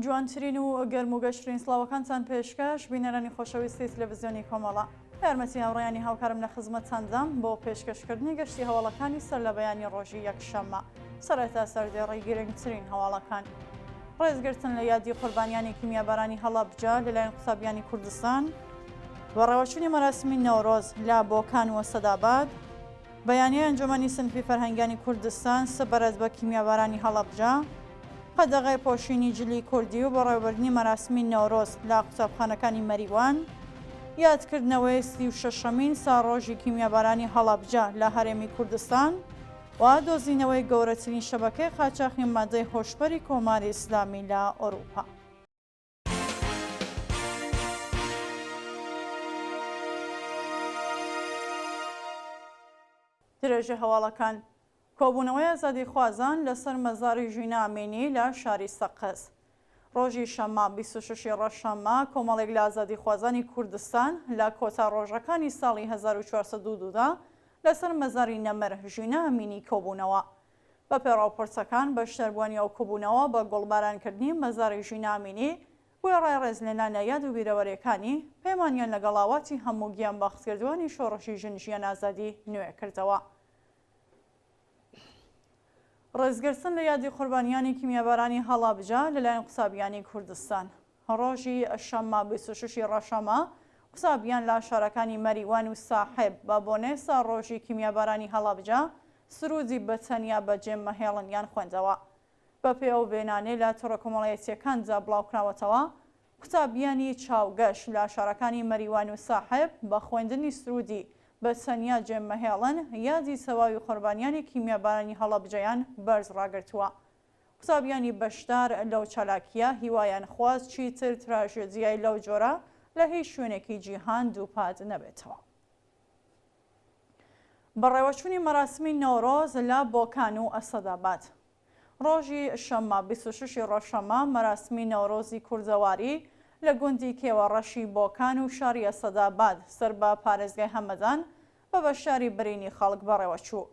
جوانترین و گەرم و گەشترین سڵاوەکانتان پێشکەش بینەرانی خۆشەویستی تلەڤزیۆنی کۆمەڵە. بە یارمەتی هاوڕێیانی هاوکارم لە خزمەتتاندام بۆ پێشکەشکردنی گەشتی هەواڵەکانی سەرلەبەیانی ڕۆژی یەکشەممە. سەرەتا سەردێڕی گرنگترین هەواڵەکان. ڕێزگرتن لە یادی قوربانیانی کیمیابارانی هەڵەبجە لەلایەن قوتابیانی کوردستان. بەڕێوەچوونی مەراسمی نەورۆز لە بۆکان و سەداباد. بەیانیەی ئەنجومەنی سنفی فەرهەنگیانی کوردستان سەبارەت بە کیمیابارانی هەڵەبجە، قەدەغەی پۆشینی جلی کوردی و بەڕێوەبردنی مەراسمی نەورۆز لە قوتابخانەکانی مەریوان، یادکردنەوەی 36ەمین ساڵڕۆژی کیمیابارانی هەڵەبجە لە هەرێمی کوردستان و دۆزینەوەی گەورەترین شەبەکەی قاچاخی مادەی هۆشبەری کۆماری ئیسلامی لە ئەوروپا. درێژەی هەواڵەکان کۆبوونەوەی ئازادیخوازان لەسەر مەزاری ژینا ئەمینی لە شاری سەقز. ڕۆژی شەممە 26 ی ڕەشەممە کۆمەڵێک لە ئازادیخوازانی کوردستان لە کۆتا ڕۆژەکانی ساڵی 1402 دا لەسەر مەزاری نەمر ژینا ئەمینی کۆبوونەوە. بەپێی ڕاپۆرتەکان، بەشداربووانی ئەو کۆبوونەوە بە گوڵبارانکردنی مەزاری ژینا ئەمینی، وێڕای ڕێزلێنان لە یاد و بیرەوەرییەکانی، پەیمانیان لەگەڵ ئاواتی هەموو گیانبەختکردووانی شۆڕشی ژن ژیان ئازادی نوێ کردەوە. ڕێزگرتن لە یادی قوربانیانی کیمیابارانی هەڵەبجە لەلایەن قوتابیانی کوردستان. ڕۆژی شەممە 26 ی ڕەشەمە، قوتابیان لە شارەکانی مەریوان و ساحێب بە بۆنەی ساڵڕۆژی کیمیابارانی هەڵەبجە سروودی بە تەنیا بەجێم مەهێڵن یان خوێندەوە. بەپێی ئەو وێنانەی لە تۆڕە کۆمەڵایەتییەکاندا بڵاوکراوەتەوە، قوتابیانی چاوگەش لە شارەکانی مەریوان و ساحێب بە خوێندنی سروودی بە تەنیا جێم مەهێڵن یادی تەواوی قوربانیانی کیمیابارانی هەڵەبجەیان بەرز ڕاگرتووە. قوتابیانی بەشدار لەو چالاکییە هیوایان خواست چیتر تراژێدیای لەو جۆرە لە هیچ شوێنێکی جیهان دووپات نەبێتەوە. بەڕێوەچوونی مەراسمی نەورۆز لە بۆکان و ئەسەداباد. ڕۆژی شەممە 26 ی ڕەشەمە مەراسمی نەورۆزی کوردەواری لە گوندی کێوەڕەشی بۆکان و شاری ئەسەداباد سەر بە پارێزگای هەمەدان بە بەشداری برینی خەڵک بەڕێوەچوو.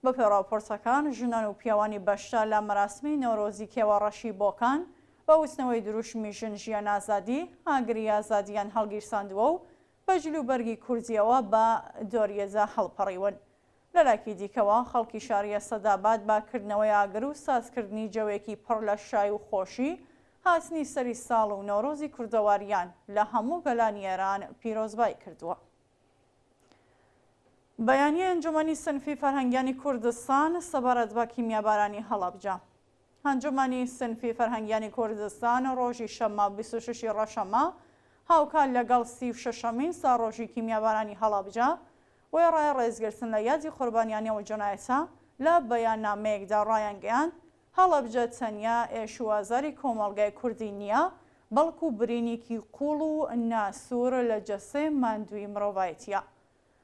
بەپێی ڕاپۆرتەکان، ژنان و پیاوانی بەشدار لە مەراسمی نەورۆزی کێوەڕەشی بۆکان بە وتنەوەی دروشمی ژن ژیان ئازادی، ئاگری ئازادییان هەڵگیرساندووە و بە جلوبەرگی کوردییەوە بە دۆریەدا هەڵپەڕیون. لەلایەکی دیکەوە، خەڵکی شاری ئەسەداباد بە کردنەوەی ئاگر و سازکردنی جەوێکی پڕ لە شای و خۆشی، هاتنی سەری ساڵ و نەورۆزی کوردەوارییان لە هەموو گەلانی ئێران پیرۆزبایی کردووە. بەیانیەی ئەنجومەنی سنفی فەرهەنگیانی کوردستان سەبارەت بە کیمیابارانی هەڵەبجە. ئەنجومەنی سنفی فەرهەنگیانی کوردستان ڕۆژی شەممە 26 ی ڕەشەمە هاوکات لەگەڵ 36 ەمین ساڵڕۆژی کیمیابارانی هەڵەبجە وێڕای ڕێزگرتن لە یادی قوربانیانی ئەو جەنایەتە لە بەیاننامەیەکدا ڕایانگەیاند هەڵەبجە تەنیا ئێش و ئازاری کۆمەڵگای کوردی نییە، بەڵکو برینێکی قووڵ و ناسوور لە جەستەی ماندووی مرۆڤایەتییە.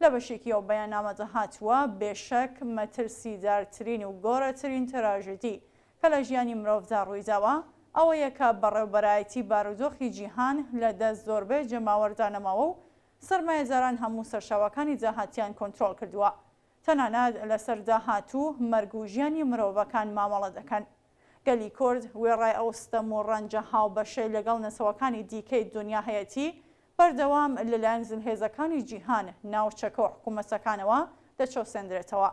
لە بەشێکی ئەو بەیاننامەدا هاتووە، بێ شەک مەترسیدارترین و گەورەترین تراژیدی کە لە ژیانی مرۆڤدا ڕوویداوە، ئەوەیە کە بەڕێوبەرایەتی بارودۆخی جیهان لە دەست زۆربەی جەماوەردا نەماوە و سەرمایەداران هەموو سەرچاوەکانی داهاتیان کۆنترۆڵ کردووە. تەنانەت لەسەر داهاتوو، مەرگ و ژیانی مرۆڤەکان مامەڵە دەکەن. گەلی کورد وێڕای ئەو ستەم و ڕەنجە هاوبەشەی لەگەڵ نەتەوەکانی دیکەی دونیا هەیەتی، بەردەوام لەلایەن زلهێزەکانی جیهان، ناوچەکە و حکوومەتەکانەوە دەچەوسێندرێتەوە.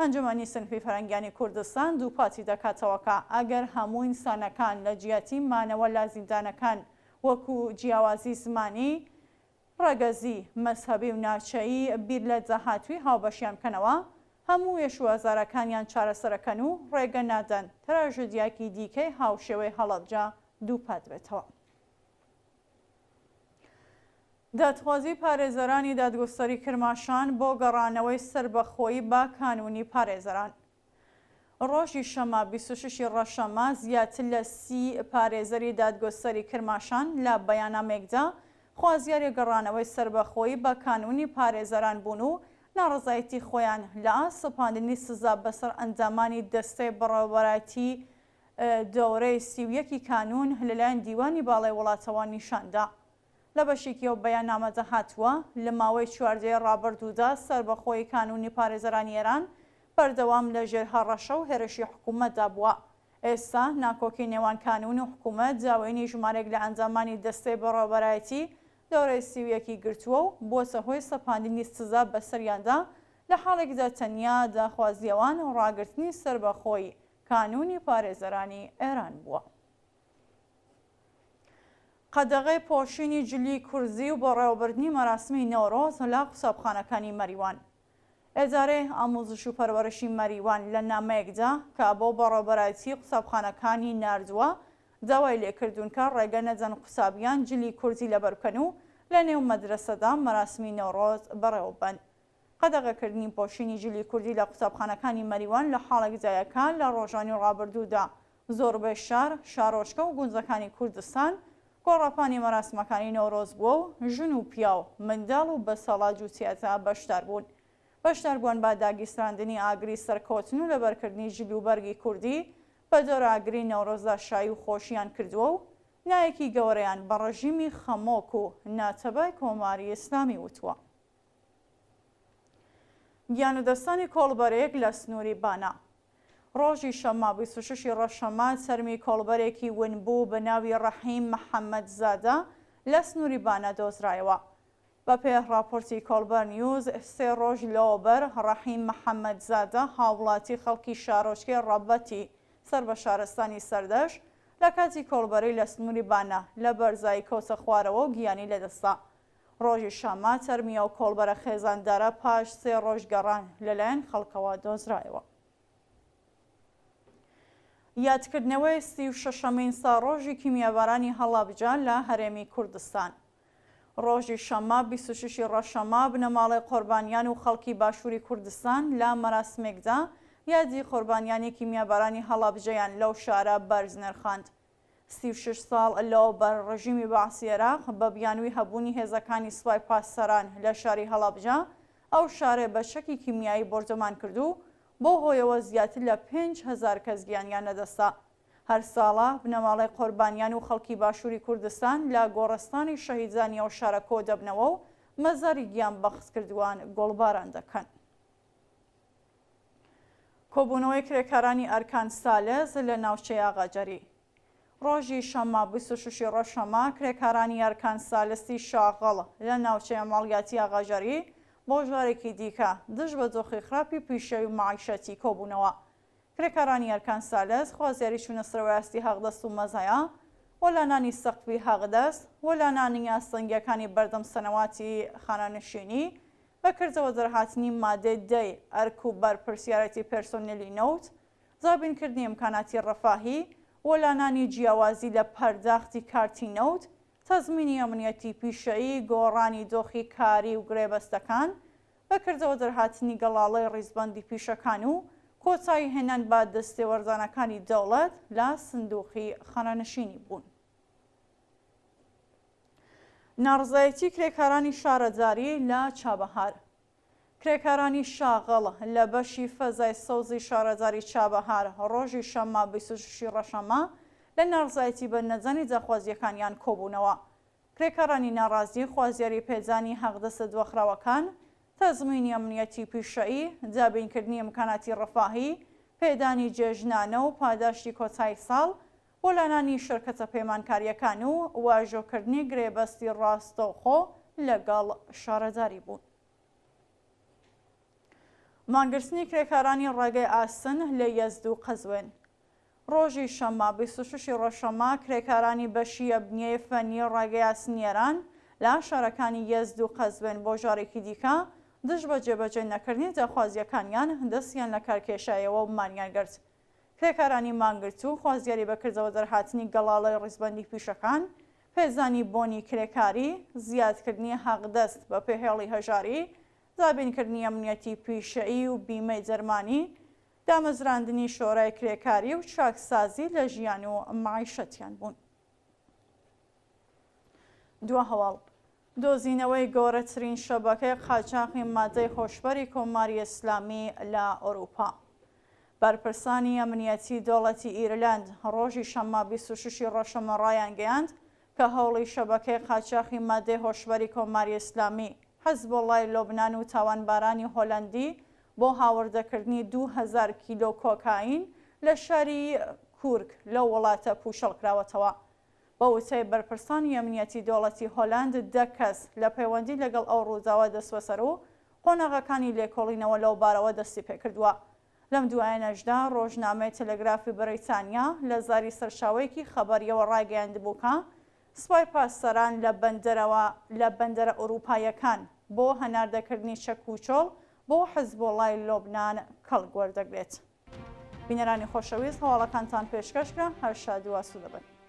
ئەنجومەنی سنفی فەرەنگیانی کوردستان دووپاتی دەکاتەوە کە ئەگەر هەموو ئینسانەکان لە جیاتی مانەوە لە زیندانەکان وەکوو جیاوازی زمانی، ڕەگەزی، مەزهەبی و ناوچەیی بیر لە داهاتووی هاوبەشیان بکەنەوە، هەموو ئێش و ئازارەکانیان چارەسەرەکەن و ڕێگە نادەن تراژدیاکی دیکەی هاوشێوەی هەڵەبجە دووپات بێتەوە. دادخوازی پارێزەرانی دادگوستەری کرماشان بۆ گەڕانەوەی سەربەخۆیی بە کانوونی پارێزەران. ڕۆژی شەممە 26 ی ڕەشەمە زیاتر لە 30 پارێزەری دادگوستەری کرماشان لە بەیاننامەیەکدا خوازیاری گەڕانەوەی سەربەخۆیی بە کانوونی پارێزەران بوون و ناڕەزایەتی خۆیان لە ئاست سەپاندنی سزا بەسەر ئەندامانی دەستەی بەڕێوەبەرایەتی دەورەی 31 ی کانوون لەلایەن دیوانی باڵای وڵاتەوە نیشاندا. لە بەشێکی ئەو بەیاننامەدا هاتووە، لە ماوەی چوار دەیەی ڕابردوودا سەربەخۆیی کانوونی پارێزەرانی ئێران بەردەوام لە ژێر هەڕەشە و هێرشی حکوومەتدا بووە. ئێستا ناکۆکی نێوان کانوون و حکوومەت داوێنی ژمارێک لە ئەندامانی دەستەی بەڕێوەبەرایەتی دەورەی 31 ی گرتووە و بووەتە هۆی سەپاندنی سزا بەسەریاندا لە حاڵێکدا تەنیا داخوازی ئەوان ڕاگرتنی سەربەخۆیی کانوونی پارێزەرانی ئێران بووە. قەدەغەی پۆشینی جلی کوردی و بەڕێوەبردنی مەراسمی نەورۆز لە قوتابخانەکانی مەریوان. ئێدارەی ئاموزش و پەروەرشی مەریوان لە نامەیەکدا کە بۆ بەڕێوەبەرایەتیی قوتابخانەکانی ناردووە، داوای لێکردوون کە ڕێگە نەدەن قوتابیان جلی کوردی لەبەر بکەن و لە نێو مەدرەسەدا مەراسمی نەورۆز بەڕێوەببەن. قەدەغەکردنی پۆشینی جلی کوردی لە قوتابخانەکانی مەریوان لە حاڵێکدایە کە لە ڕۆژانی ڕابردوودا زۆربەی شار، شارۆچکە و گوندەکانی کوردستان گۆڕەپانی مەراسمەکانی نەورۆز بووە و ژن و پیاو، منداڵ و بەساڵا جووتیاتا بەشدار بوون. بەشداربووان بە داگیرساندنی ئاگری سەرکەوتن و لەبەرکردنی جلوبەرگی کوردی بە دەور ئاگری نەورۆزدا شایی و خۆشییان کردووە و نایەکی گەوەرەیان بە ڕژیمی خەمۆک و ناتەبای کۆماری ئیسلامی وتووە. گیانلەدەستدانی کۆڵبەرێک لە سنووری بانە. ڕۆژی شەممە 26 ی ڕەشەمە تەرمی کۆڵبەرێکی ونبوو بە ناوی ڕەحیم محەممەدزادە لە سنووری بانە دۆزرایەوە. بەپێ ڕاپۆرتی کۆڵبەر نیوز، سێ ڕۆژ لەوەبەر ڕەحیم محەممەدزادە هاووڵاتی خەڵکی شارۆچکەی ڕەبەتی سەر بە شارستانی سەردەشت لە کاتی کۆڵبەری لە سنووری بانە لە بەرزایی کەوتە خوارەوە و گیانی لەدەستدا. ڕۆژی شەممە تەرمی ئەو کۆڵبەرە خێزاندارە پاش سێ ڕۆژ گەڕان لەلایەن خەڵکەوە دۆزرایەوە. یادکردنەوەی 36ەمین ساڵڕۆژی کیمیابارانی هەڵەبجە لە هەرێمی کوردستان. ڕۆژی شەممە 26 ی ڕەشەمە بنەماڵەی قوربانیان و خەڵکی باشووری کوردستان لە مەراسمێکدا یادی قوربانیانی کیمیابارانی هەڵەبجەیان لەو شارە بەرز نرخاند. 36 ساڵ لەوەوبەر ڕژیمی بەعسی عێراق بە بیانووی هەبوونی هێزەکانی سوپای پاسداران لە شاری هەڵەبجە ئەو شارەی بە چەکی کیمیایی بۆردومان کرد و بەو هۆیەوە زیاتر لە 5000 کەس گیانیان لەدەستدا. هەر ساڵە بنەماڵەی قوربانیان و خەڵکی باشووری کوردستان لە گۆڕستانی شەهیدانی ئەو شارە کۆدەبنەوە و مەزاری گیانبەختکردووان گوڵباران دەکەن. کۆبوونەوەی کرێکارانی ئەرکان سالز لە ناوچەی ئاغاجەری. ڕۆژی شەممە 26 ی ڕەشەمە کرێکارانی ئەرکان سالسی شاغڵ لە ناوچەی عەمەڵیاتی ئاغاجەری بۆ جارێکی دیکە دژ بە دۆخی خراپی پیشەوی و مەعیشەتی کۆبوونەوە. کرێکارانی ئەرکان سالس خوازیاری چوونە سەرەوەی ئاستی حەقدەست و مەزایا، وەلانانی سەقفی حەقدەست، وەلانانی ئاستەنگییەکانی بەردەم سەنەواتی خانەنشینی، بە کردەوە دەرهاتنی مادەی دە ی ئەرک و بەرپرسیارێتی پێرسۆنێلی نەوت، دابینکردنی ئیمکاناتی ڕەفاهی، وەلانانی جیاوازی لە پەرداختی کارتی نەوت، تەزمینی ئەمنیەتی پیشەیی، گۆڕانی دۆخی کاری و گرێبەستەکان، بە کردەوە دەرهاتنی گەڵاڵەی ڕیزبەندی پیشەکان و کۆتایی هێنان بە دەستێوەردانەکانی دەوڵەت لە سندوقی خانەنشینی بوون. ناڕەزایەتی کرێکارانی شارەداری لە چابەهار. کرێکارانی شاغڵ لە بەشی فەزای سەوزی شارەداری چابەهار ڕۆژی شەممە 26 ی ڕەشەمە لە ناڕزایەتی بە نەدانی داخوازییەکانیان کۆبوونەوە. کرێکارانی ناڕازی خوازیاری پێدانی حەقدەستە دواخراوەکان، تەزمینی ئەمنیەتی پیشەیی، دابینکردنی ئیمکاناتی ڕەفاهی، پێدانی جێژنانە و پاداشتی کۆتایی ساڵ، وەلانانی شرکەتە پەیمانکارییەکان و واژۆکردنی گرێبەستی ڕاستەوخۆ لەگەڵ شارەداری بوون. مانگرتنی کرێکارانی ڕێگەی ئاسن لە یەزد و قەزوێن. ڕۆژی شەممە 26 ی ڕەشەمە کرێکارانی بەشی ئەبنیەی فەنی ڕێگەی ئاسنی ئێران لە شارەکانی یەزد و قەزوێن بۆ جارێکی دیکە دژ بە جێبەجێ نەکردنی داخوازییەکانیان دەستیان لەکارکێشایەوە و مانیان گرت. کرێکارانی مانگرتوو خوازیاری بە کردەوە دەرهاتنی گەڵاڵەی ڕیزبەندی پیشەکان، پێزانی بۆنی کرێکاری، زیادکردنی حەقدەست بە پێ هێڵی هەژاری، دابینکردنی ئەمنیەتی پیشەیی و بیمەی دەرمانی، دامەزراندنی شۆرای کرێکاری و چاکسازی لە ژیان و مەعیشەتیان بوون. دوا هەواڵ، دۆزینەوەی گەورەترین شەبەکەی قاچاخی مادەی هۆشبەری کۆماری ئیسلامی لە ئەوروپا. بەرپرسانی ئەمنیەتی دەوڵەتی ئیرلەند ڕۆژی شەممە 26 ی ڕەشەمە ڕایانگەیاند کە هەوڵی شەبەکەی قاچاخی مادەی هۆشبەری کۆماری ئیسلامی، حزبوڵای لوبنان و تاوانبارانی هۆلەندی بۆ هاوردەکردنی 2000 کیلۆ کۆکاین لە شاری. کورک لەو وڵاتە پووچەڵ کراوەتەوە. بە وتەی بەرپرسانی ئەمنیەتی دەوڵەتی هۆلەند دە کەس لە پەیوەندی لەگەڵ ئەو ڕووداوە دەستبەسەر و قۆناغەکانی لێکۆڵینەوە لەو بارەوە دەستی پێکردووە. لەم دوایانەشدا ڕۆژنامەی تەلەگرافی بریتانیا لە زاری سەرچاوەیەکی خەبەرییەوە ڕایگەیاندبوو کە سپای پاسداران لە بەندەرەوە لە بەندەرە ئورووپاییەکان بۆ هەناردەکردنی چەک و چۆڵ بۆ حزبوڵای لوبنان کەڵک وەردەگرێت. بینەرانی خۆشەویست هەواڵەکانتان پێشکەش کرا، هەر شاد و ئاسوودە بن.